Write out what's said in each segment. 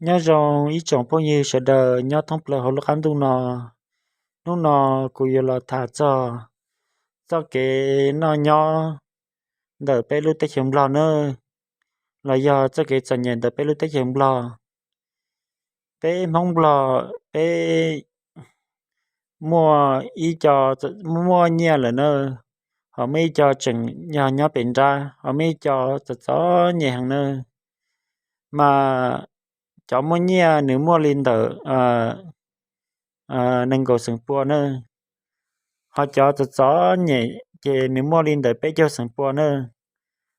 Nyob zoo ib tsoom phooj ywg sawv daws nyob thoob plaws hauv lub qab ntuj no. Hnub no kuv yuav los tham txog txoj kev noj nyob ntawm peb lub teb chaws Nplog nawb, los yog txoj kev txom nyem ntawm peb lub teb chaws Nplog. Peb Hmoob Nplog peb muaj ib co muaj nyiaj lawm na, ho muaj ib co tseem yog nyob pem nrab, ho muaj ib co txom txom nyem heev na. Mas cov muaj nyiaj nws muaj li ntawm nees nkaum xeem pua na, ho cov txom txom nyem ces nws muaj li ntawm peb caug xeem pua na,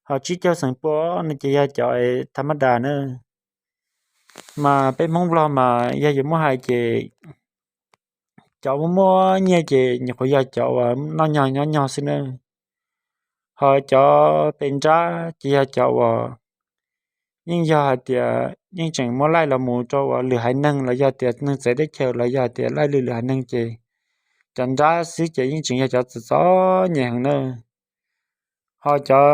ho tsib caug xeem pua no ces yog cov tha mab das na. Mas peb Hmoob Nplog mas yog yuav muab hais ces cov muaj muaj nyiaj ces nyuam qhuav yog cov uas noj nyog nyob nyog xwb na. Ho cov pem nrab ces yog cov uas yeej yog hais tias yeej tseem muab laij los mus rau uas lwm haiv neeg los yog tias neeg txawv teb chaws los yog tias laij lwm lwm haiv neeg ces cov nrab xwb ces yeej tseem yog cov txom txom nyem heev na. Ho cov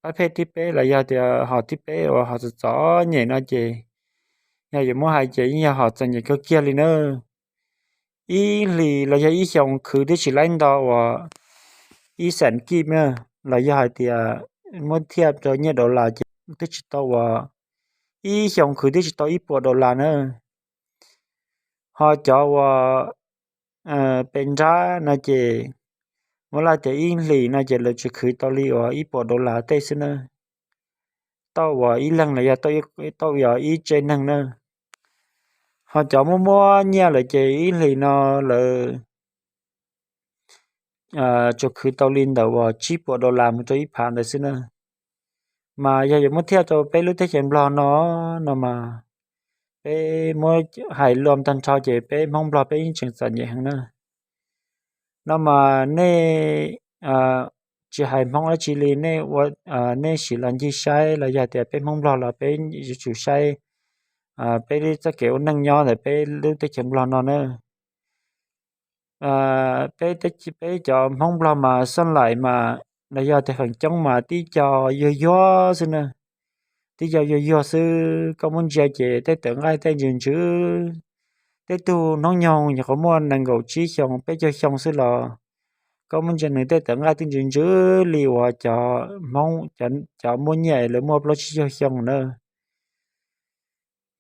pab phej thib peb los yog tias hom thib peb uas hom txom txom nyem no ces yog yuav muab hais ces yeej yog hom txom nyem kawg kiag li na. Ib hlis los yog ib xyoos khwv twb tsis laib nto uas ib xees kib na, los yog hais tias muab thiaj rau nyiaj dollar ces twb tsis tau uas ib xyoos khwv twb tsis tau ib puas dollar na. Ho cov uas pem nrab no ces muab laij tias ib hlis no ces lawv tsuas khwv tau li uas ib puas dollar tej xwb na, tau uas ib leeg los yog tau yog ib tsev neeg na. Ho cov muaj muaj nyiaj lawm ces ib hlis no lawv tsuas khwv tau li ntawm uas tsib puas dollar mus rau ib phav ntawd xwb na. Mas yog yuav muab thiaj rau peb lub teb chaws Nplog no, no mas peb muab hais luam tag nrho ces peb Hmoob Nplog peb yeej tseem txom nyem heev na. No mas nej tsis hais Hmoob dab tsi li, nej ua, nej sim los ncig saib los yog tias peb Hmoob Nplog los peb yuav tsum saib peb txoj kev ua neej nyob ntawm peb lub teb chaws Nplog no na. Peb, peb cov Hmoob Nplog mas xab laim mas los yog tias feem coob mas tib co yuag yuag xwb na. Tib co yuag yuag xwb, koj muab ntsia ces tej tawv nqaij tej ntsws ntsws. Tej tug hnub nyoog nyuam qhuav muaj nees nkaum tsib xyoo peb caug xyoo xwb los koj muab ntsia nws tej tawv nqaij tej ntsws ntsws li uas cov Hmoob, cov muaj nyiaj lawv muaj plaub tsib caug xyoo na.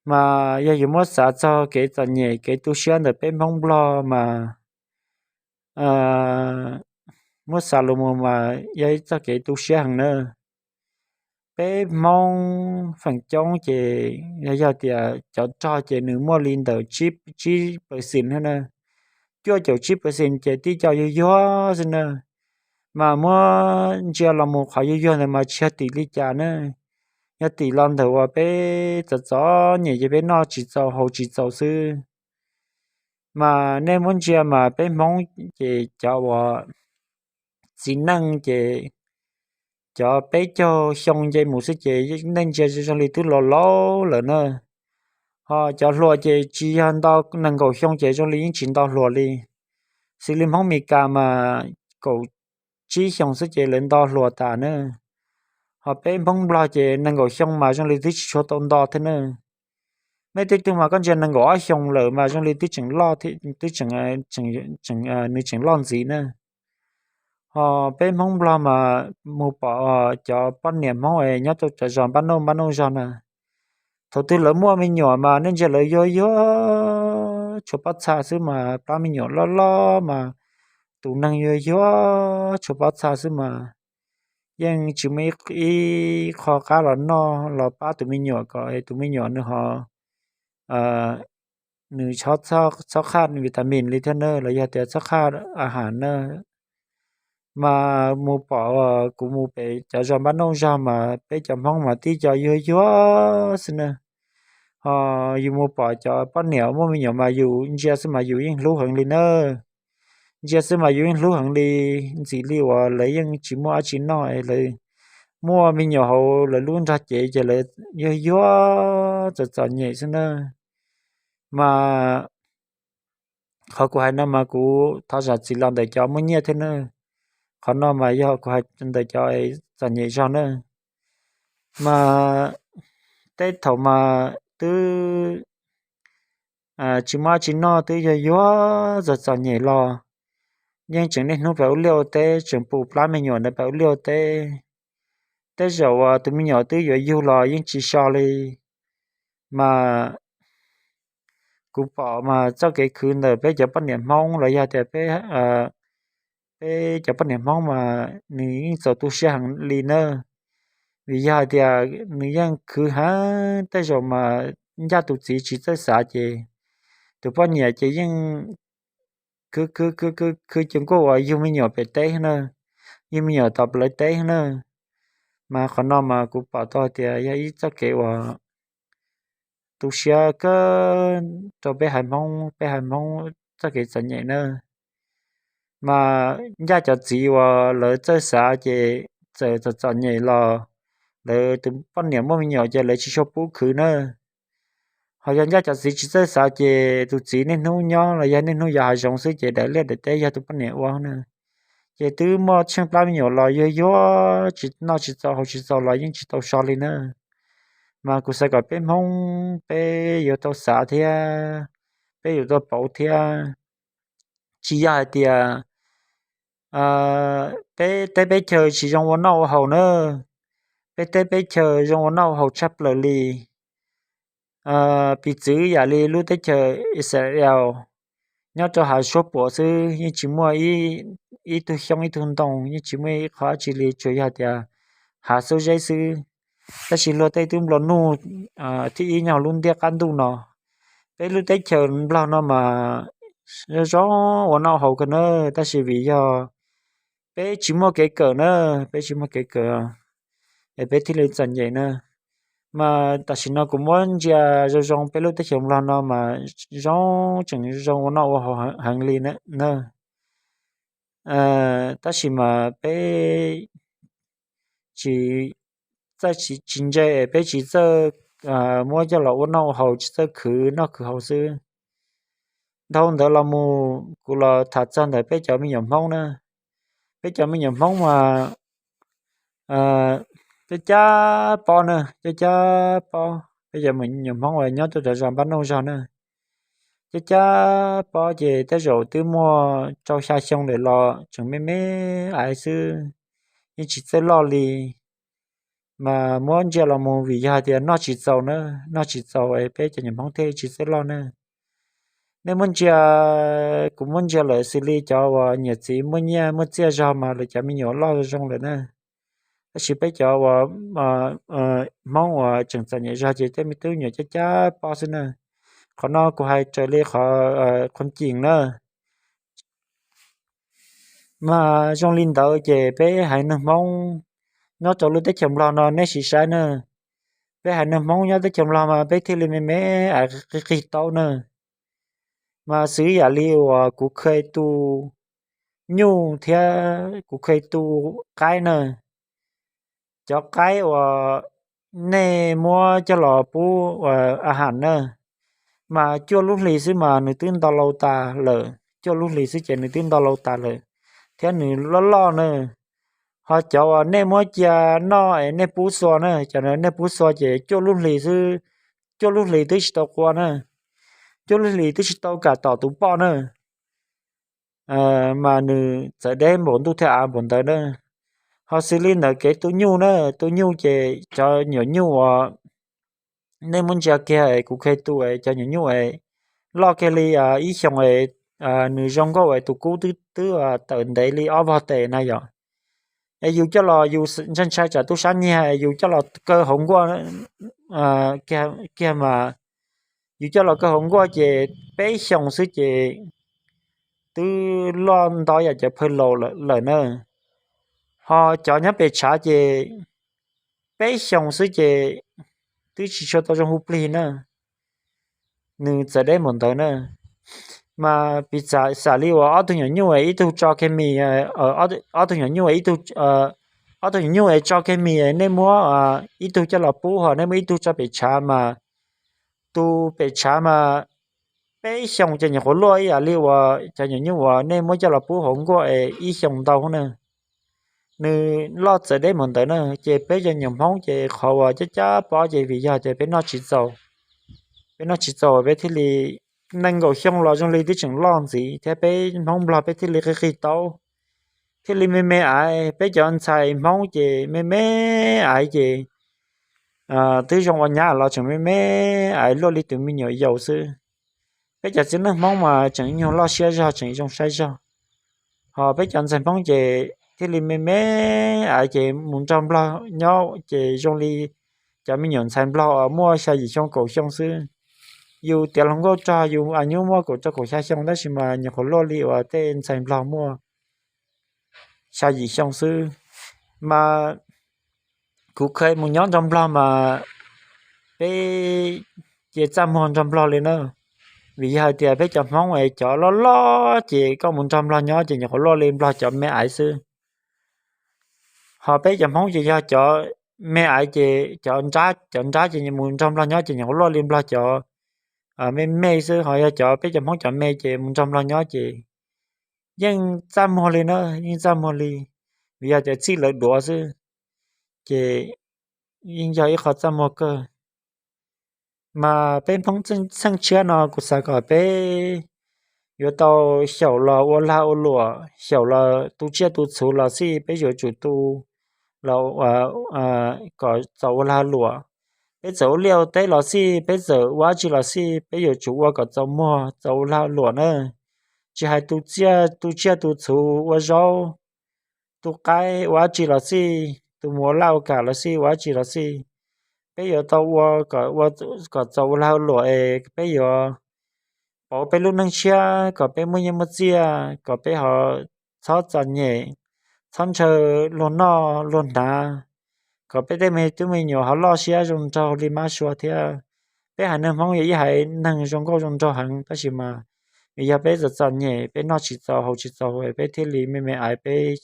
Mas yog yuav muab xav txog kev txom nyem kev tu siab ntawm peb Hmoob Nplog mas muab xav los mus mas yog ib txoj kev tu siab heev na. Peb Hmoob feem coob ces yog, yog tias cov rog ces nws muaj li ntawm tsib percent na, cuaj caum tsib percent ces tib co yuag yuag xwb na. Mas muab ntsia los mus qhov yuag yuag ntawd mas tsis yog tim li cas na, yog tim los ntawm uas peb txom txom nyem ces peb noj tsis txaus haus tsis txaus xwb. Mas nej muab ntsia mas peb Hmoob ces cov uas txiv neej ces cov peb caug xyoo nce mus xwb ces nej ntsia zoo li twb laus laus lawm na. Ho cov hluas ces tsis yog nto nees nkaum xyoo ces zoo li yeej tsis nto hluas li. Xws li Hmoob Mes Kas mas kaum tsib xyoo xwb ces lawv nto hluas tas na. Ho peb Hmoob Nplog ces nees nkaum xyoo mas zoo li twb tsis tshua tau nto thiab na. Mej tej tug mas koj ntsia nees nkaum ob xyoo lawm mas zoo li twb tseem loj, twb tseem, nws tseem loj ntxiv na. Ho peb Hmoob Nplog mas mus pom cov poj niam Hmoob nyob rau cov zos npab nauj npab nauj zog na, thaum twg lawv muaj me nyuam mas nej ntsia lawv yuag yuag tshuav pob txha xwb mas plab me nyuam loj loj mas tus neeg yuag yuag tshuav pob txha xwb mas yeej tsis muaj ib qho qab los noj los pab tus me nyuam kom tus me nyuam nws ho, nws txhob qhaj vitamin li thiab na, los yog tias txhob qhaj a has na. Mas mus pom kuv mus pem cov zos npab nauj zog mas peb cov Hmoob mas tib co yuag yuag xwb na. Ho yus mus pom cov poj niam muaj me nyuam mas yus ntsia xwb mas yus yeej hlub heev li na. Ntsia xwb mas yus yeej hlub heev li, ntxim li uas lawv yeej tsis muaj dab tsi noj, lawv muaj me nyuam hauv lawv lub nrog cev ces lawv yuag yuag txom txom nyem xwb na. Mas qhov kuv hais no mas kuv thov zam txim los ntawm cov muaj nyiaj thiab na. Qhov no mas yog kuv hais ntawm cov txom nyem zog na. Mas peb thaum mas twb tsis muaj tsis noj, twb yuag yuag txom txom nyem los yeej tseem niaj hnub pem ua liaj ua teb, tseem pum plab me nyuam ntawd pem ua liaj ua teb. Tej zaum uas tus me nyuam twb yuav yug los yeej tsis so li. Mas kuv pom mas txoj kev khwv ntawm peb cov poj niam Hmoob los yog tias peb, peb cov poj niam Hmoob mas nws yeej txaus tu siab heev li na. Vim yog hais tias nws yeej khwv heev, tej zaum mas ncaj tus txiv tsis txawj xav ces tus poj niam ces yeej khwv khwv khwv khwv khwv ces kuj uas yug me nyuam pem teb na, yug me nyuam tom plawv teb na. Mas qhov no mas kuv pom tau tias yog ib txoj kev uas tu siab kawg rau peb haiv Hmoob, peb haiv Hmoob txoj kev txom nyem na. Mas ncaj cov txiv uas lawv txawj xav ces txawm txom txom nyem los lawv tus poj niam muaj me nyuam ces lawv tsis tshua pub khwv na. Ho yog ncaj cov txiv tsis txawj xav ces tus txiv niaj hnub nyob los yog niaj hnub yos hav zoov xwb ces daim liaj daim teb yog tus poj niam ua na. Ces twb muaj tsheej plab me nyuam los yuag yuag tsis noj tsis txaus haus tsis txaus los yeej tsis tau so li na. Mas kuv xav kom peb Hmoob peb yuav tau xav thiab peb yuav tau pauv thiab. Tsis yog hais tias peb teb peb chaw tsis zoo ua noj ua haus na, peb teb peb chaw zoo ua noj ua haus tshaj plaws li. Piv txwv yam li lub teb chaws Israel nyob rau hav suab puam xwb, yeej tsis muaj ib tug xyoob ib tug ntoo, yeej tsis muaj ib qho dab tsi li, tsuas yog tias hav xub zeb xwb. Tab sis luag tej twb nplua nuj thib ib nyob hauv lub ntiaj qab ntuj no. Peb lub teb chaws Nplog no mas zoo zoo ua noj haus kawg na, tab sis vim yog peb tsis muaj kev kawm na, peb tsis muaj kev kawm es peb thiaj li txom nyem na. Mas tam sim no kuv muab ntsia zoo zoo peb lub teb chaws Nplog no mas zoo, tseem zoo ua noj ua haus heev li na. Tab sis mas peb tsis txawj, tsis ntse, peb tsis txawj muab coj los ua noj ua haus, tsis txawj khwv noj khwv haus xwb. Dhau ntawd los mus kuv los tham txog ntawm peb cov me nyuam Hmoob na. Peb cov me nyuam Hmoob mas cab cab pob na, cab cab pob, peb cov me nyuam Hmoob uas nyob rau cov zos npab noj zog na. Cab cab pob ces tej zaum twb muaj rau xya xyoo lawm los tseem me me aiv xwb, yeej tsis txawj loj li. Mas muab ntsia los mus vim yog hais tias noj tsis txaus na, noj tsis txaus es peb cov nyuam Hmoob thiaj tsis txawj loj na. Nej muab ntsia, kuv muab ntsia lawm xws li cov uas niam txiv muaj nyiaj muaj txiaj zog mas lawv cov me nyuam loj zoo lawm na. Tab sis peb cov uas Hmoob uas tseem txom nyem zog ces tej me tub me nyuam cab cab pob xwb na. Qhov no kuv hais raws li qhov qhov cim na. Mas zoo li ntawd ces peb haiv neeg Hmoob nyob rau lub teb chaws Nplog no nej sim saib na, peb haiv neeg Hmoob nyob teb chaws Nplog mas peb thiaj li me me aiv qig qig taub na. Mas xws yam li uas kuv kheev tu nyuj thiab kuv kheev tu qaib na, cov qaib uas nej muab coj los pub a ham na, mas cuaj lub hlis xwb mas nws twb nto lau tas lawm, cuaj lub hlis xwb ces nws twb nto lau tas lawm, thiab nws loj loj na. Ho cov uas nej muab cia noj es nej pub xua na, cov nej pub xua ces cuaj lub hlis xwb, cuaj lub hlis twb tsis tau qua na, cuaj lub hlis twb tsis tau kam tom tus poj na. Mas nws txawm deb npaum ntuj thiab av npaum ntawd na. Ho xws li ntawm kev tu nyuj na, tu nyuj ces cov nyuam nyuj uas nej muab ntsia kiag es kuv kheev tu es cov nyuam nyuj es loj kiag li ib xyoos es nws zoo nkauj es tus kub twb twb tawm ntev li ob vog tes na yom. Es yus coj los yus ntshai ntshai tsam tub sab nyiag es yus coj los kaw hauv nkuaj kiag mas, yus coj los kaw hauv nkuaj ces peb xyoos xwb ces twb loj nto yam cov phaw laus lawm na. Ho cov nyob pem tshav ces peb xyoos xwb ces twb tsis tshua tau zoo hu plig na. Nws txawm deb npaum ntawd na. Mas piv xam li uas ob tug nyuam nyuj es ib tug tso kiag mis, ob tug nyuam nyuj es ib tug, ob tug nyuam nyuj es tso kiag mis, nej muab ib tug coj los pub ho nej muab ib tug tso pem tshav mas, tus pem tshav mas peb xyoos ces nyuam qhuav luaj ib yam li uas cov nyuam nyuj uas nej muab coj los pub hauv nkuaj es ib xyoos ntau na. nws loj txawv deb mus ntawd na. Ces peb cov nyuam Hmoob ces qhov uas cab cab pob ces vim yog tias peb noj tsis txaus, peb noj tsis txaus peb thiaj li, nees nkaum xyoo los zoo li twb tseem loj ntxiv thiab peb Hmoob Nplog peb thiaj li qig qig taub, thiaj li me me aiv. Peb cov ntxhais Hmoob ces me me aiv ces twb zoo ua nyab los tseem me me aiv luaj li tus me nyuam yaus xwb. Peb cov txiv neej Hmoob mas tseem nyuag loj siab zog tseem zoo saib zog, ho peb cov ntxhais Hmoob ces thiaj li me me aiv ces mus nrog Nplog nyob ces zoo li cov me nyuam ntxhais Nplog uas muaj xya yim xyoo kaum xyoo xwb. Yus tiav hluas nkauj rog yus a nyuj muaj kaum rau kaum xya xyoo tab sis mas nyuam qhuav luaj li uas tej ntxhais Nplog muaj xya yim xyoo xwb. Mas kuv kheev mus nyob nrog Nplog mas peb ces txaj muag nrog Nplog li na, vim yog hais tias peb cov Hmoob es cov loj loj ces koj mus nrog Nplog nyob ces nyuam qhuav luaj li Nplog cov me aiv xwb. Ho peb cov Hmoob ces yog cov me aiv ces cov nrab, cov nrab ces mus nrog Nplog nyob ces nyuam qhuav luaj li Nplog cov me me xwb, ho yog cov peb cov Hmoob cov me ces mus nrog Nplog nyob ces yeej txaj muag li na, yeej txaj muag li, vim yog tias txij lawv duav xwb ces yeej yog ib qho txaj muag kawg. Mas peb Hmoob txheej tshiab no kuv xav kom peb yuav tau xyaum los ua lag ua luam, xyaum los tu tsiaj tu txhuv los xij peb yuav tsum tu los kom txaus ua lag luam. Peb txawm ua liaj ua teb los xij, peb txawm ua dab tsi los xij peb yuav tsum ua kom txaus muag txaus ua lag luam na. Tsis hais tu tsiaj tu txhuv, ua zaub, tu qaib, ua dab tsi los xij, tus mus ua laj ua kam los xij, ua dab tsi los xij, peb yuav tau ua kom txaus ua lag ua luam es peb yuav pauv peb lub neej tshiab kom peb muaj nyiaj muaj txiaj, kom peb ho txhob txom nyem, txhob ntshaw luag noj luag hnav, kom peb tej me tub me nyuam ho loj siab zoo nraug li mab sua thiab. Peb haiv neeg Hmoob yog ib haiv neeg zoo nkauj zoo nraug heev tab sis mas vim yog peb txom txom nyem, peb noj tsis txaus haus tsis txaus es peb thiaj li me me aiv, peb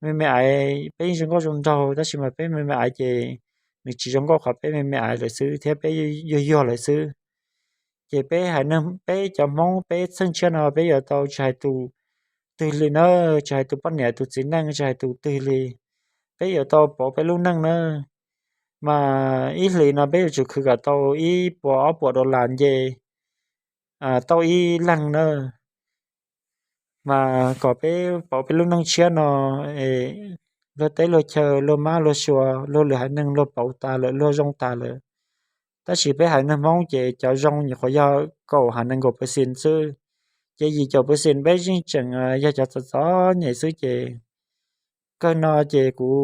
me me aiv peb yeej zoo nkauj zoo nraug tab sis mas peb me me aiv ces nws tsis zoo nkauj qhov peb me me aiv lawm xwb thiab peb yuag yuag lawm xwb. Ces peb haiv neeg, peb cov Hmoob peb txheej tshiab no peb yuav tau tsis hais tus twg li na, tsis hais tus poj niam tus txiv neej tsis hais tus twg li, peb yuav tau pauv peb lub neej na. Mas ib hlis no peb yuav tsum khwv kom tau ib puas ob puas dollar nce tau ib leeg na. Mas kom peb pauv peb lub neej tshiab no, luag teb luag chaw luag mab luag sua luag lwm haiv neeg luag pauv tas lawm luag zoo tas lawm. Tab sis peb haiv neeg Hmoob ces cov zoo nyuam qhuav yog kaum hais nees nkaum percent xwb, ces yim caum percent peb yeej tseem yog cov txom txom nyem xwb ces kawg no ces kuv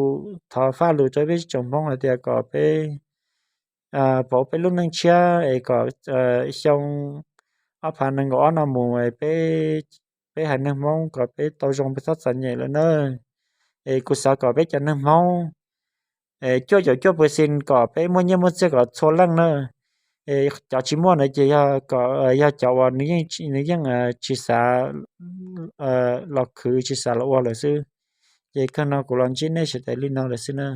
thov faj lus rau peb tsoom Hmoob hais tias kom peb pauv peb lub neej tshiab es kom xyoo ob phav nees nkaum ob no mus es peb, peb haiv neeg Hmoob kom peb tau zoo peb txhob txom nyem lawm na. Es kuv xav kom peb cov neeg Hmoob cuaj caum cuaj percent kom peb muaj nyiaj muaj txiag kom txhua leej na. Cov tsis muaj na ces yog cov uas nws yeej tsis xav los khwv tsis xav los ua lawm xwb. Ces kawg no kuv los ntsib nej sawv daws li no lawm xwb na.